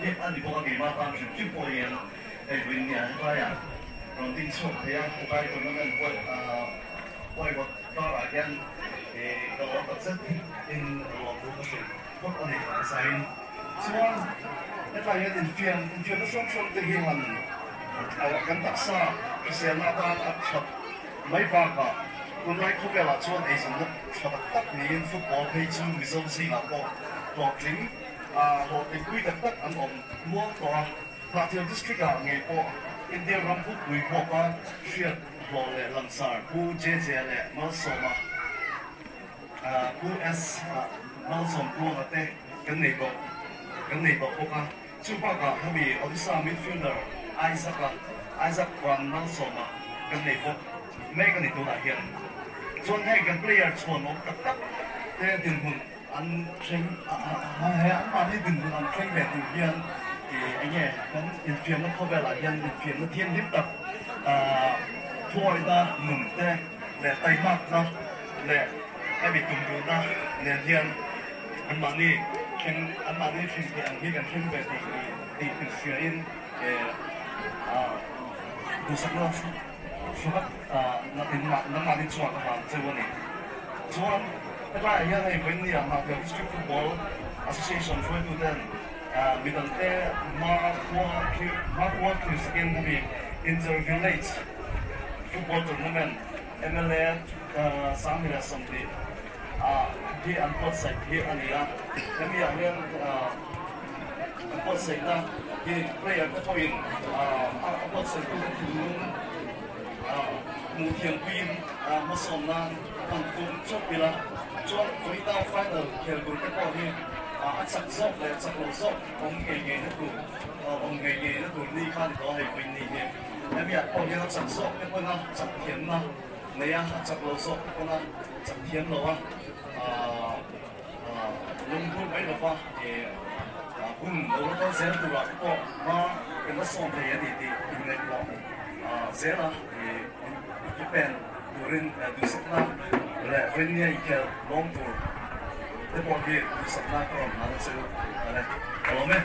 hi a ni bawk a, keimah tan hrim hrim pawh hian hei vawiin nia hetlaiah rawn ding chhuak thei a, hetlai tournament huai huaihawt karah hian ka lawm tak zet in lawmthu ka hrilh phawt a ni hmasain. Chuan hetlai hian infiam infiamna hrang hrang te hi han kan taksa hriselna atan a that mai bakah tunlai khawvelah chuan eizawnna tha tak tak niin football phei chu Mizo zingah pawh hlawhtling hlawhtling pui tak tak an awm muang tawh a. Hnahthial District ah ngei pawh India ram pukpui huapa hriat hlawh leh langsar Pu JJ leh Malsawma, Pu S Malsawmtluanga te kan nei tawh kan nei tawh bawk a. Chu bakah hemi Odisha midfielder Isaac-a, Isaac Van Malsawma kan nei bawk mek a ni tunah hian. Chuan heng kan player chhuanawm tak tak te dinhmun An thleng he anmahni dinhmun an thleng ve tur hian eng nge kan infiamna khawvelah hian infiamna thianghlim tak thuawihna nun te leh taimakna leh hemi tumruhna nen hian anmahni thleng anmahni thleng theih ang hi kan thleng ve tih tih inhriain duhsakna Hruat nangmahni chuan a hlan cheu a ni. Chuan hetlaiah hian hei vawiin Hnahthial District Football Association hruaituten midangte hmakhua thlir sakin hemi Inter Village Football Tournament mla 2020 hi an buatsaih hi a ni a. Hemi ah hian An buatsaihna hi player te pawhin a buatsaihtu te thinlung hmuh thiampuiin hmasawn nan hman tum chauh ila chuan vawiina final khel tur te pawh hi a chak zawk leh chak lo zawk awm ngei ngei na tur awm ngei ngei na tur ni kha ni tawh a hei vawiin ni hi. Hemi ah pawh hian a chak zawk te pawn a chak thiamna nei a, a chak lo zawk te pawn a chak thiam lo a. Lungdur mai lova hun lo la kal zel turah te pawh hma kan la sawm thei a ni tih inngaihtuah zel a, i pen turin duhsakna leh vawinia inkhel lawm tur te pawh hi duhsakna ka rawn hlan a che u. Ka lawm e.